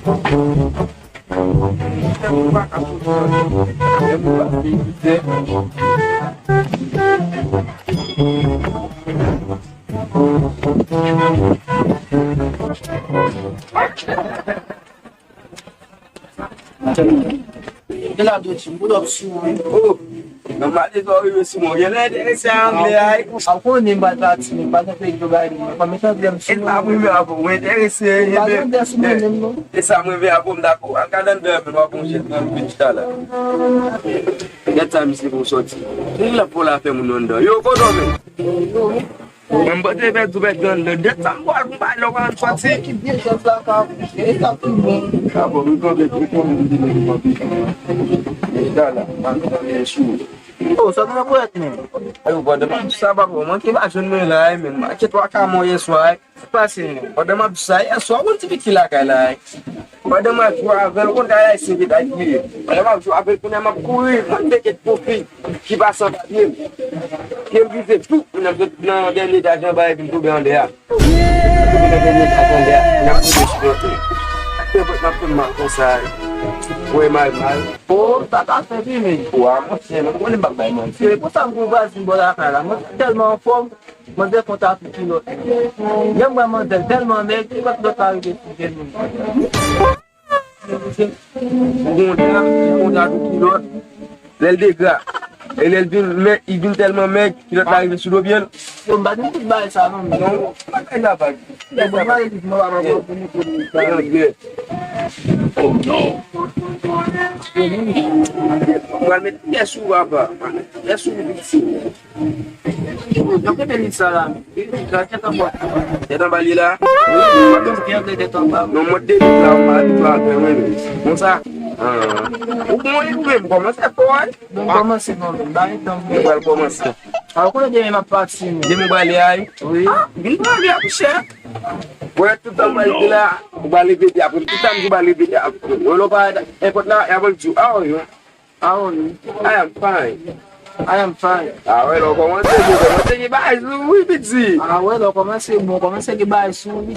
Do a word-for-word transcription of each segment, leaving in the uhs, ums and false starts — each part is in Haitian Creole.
Gen la dwe ti bout ap sou mwen. Oh, nan malè zò rive sou mwen. Gen lè enterese a anglè a. A konnen m pa t pati, men pa nan peyi yo bay li. Pa met anglè m sou mwen. E pa mwen menm avè w, mwen enterese. Pa gen anglè sou mwen menm non. E sa mwen vle avè w, m dakò. Al gade anndan men w ap wè yon jèn nan vin chita la. Gad sa misye pou sòti. Li la pou la fè moun anndan. Yo, kote w menm? Mwen m pote vè di w vè grann nan. Dèt sa m pral pou m bay lè w pral sòti. Ki byen jèn sa ka. E sa pi bon. Ka bon, m konn, m konn, m di men m konn. E la la, m konn men sou. Oh, sa gen nan pwèt men. Ayo, pandan m ap di sa, papa, w manke pa jwenn mwen la, men m manke twa ka mwen yè swa. Sa pase non. Pandan m ap di sa, yè swa, ou konn ti pitit ki lakay la, pandan m ap jwe avè l, ou konn kay ayisyen ki ta kriye. Pandan m ap jwe avè l, kounye a m ap kouri, mwen m te kèt pou fi ki pase anba pye m. Pye m vize, tou, kounye a m sot nan dènye etaj anba epi m tonbe anndan a. M tonbe nan dènye etaj anndan a, kounye a m tonbe sou kote. Ak te vòt m ap fè m mal konsa, wè mal mal. Oh, sa ta fè pi men. Wa, monchè, mwen konnen m p ap bay manti. Se pou sa m gon vwazin bò lakay la. Mwen tèlman anfòm. Manzè fè yon tapou kilòt. Lè m wè manzè tèlman mèg, kilòt la rive sou jenou m. Ou gon dam, ou gon dam kilòt. Lè l degra. E lè l vin mèg, li vin tèlman mèg, kilòt la rive sou do pye l. Yo, m pa t vin tout bagay sa non. Non, bagay la vag. Lè mwen mare li, mwen pa mwen pou nou pou nou. Anglè. Oh non. Mwen met pyès ou papa. Mwen met pyès ou piti. Yo, yo, kenbe li sa la. Li la, tèt anba. Tèt anba li la? Wi, mwen te gen vle tèt anba. Non, mwen te di la, mwen abitye avè mwen, men. Konsa? Ah. Ou bon, ou menm, kòmanse fò, wi. Bon, kòmanse, non, men. Ba, etan, mwen pral kòmanse. A, ou konnen demen m ap pati, men. Demen w prale a, wi? Wi. Ah, vin prale a, monchè. Wè, tout tan mwen di la, ou prale pete apre. Tout tan m di ou prale pete apre. Wè, lè w pa enpòt la, y ap di w, ah, wi. How are you? I am fine. I am fine. Ah, wè, lè w kòmanse, bon, kòmanse gen bagay sou ou, wi, piti. Ah, wè, lè w kòmanse, bon, kòmanse gen bagay sou ou, wi.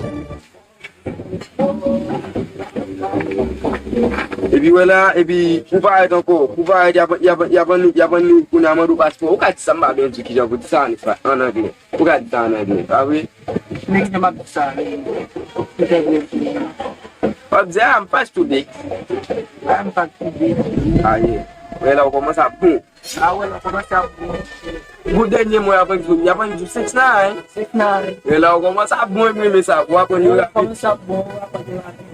Epi, wè la, epi, ou parèt ankò, ou parèt, y ap, y ap, y ap annik, y ap annik, kounye a mande w paspò. Ou ka di sa, m pa byen di kijan pou di sa an espa-, an anglè. Ou ka di sa an anglè, pa vre? Men kijan m ap di sa, men, pou tèt mwen. W ap di, "I am fine today." I am fine today. Ah, yeah. Wè la, ou kòmanse ap bon. Ah, wè la, ou kòmanse ap bon. Pou dènye mo, y ap annik di w, y ap annik di w six nine. Six nine. Wè la, ou kòmanse ap bon, epi men sa, ou aprann yo rapid. Kòmanse ap bon, ou aprann yo rapid.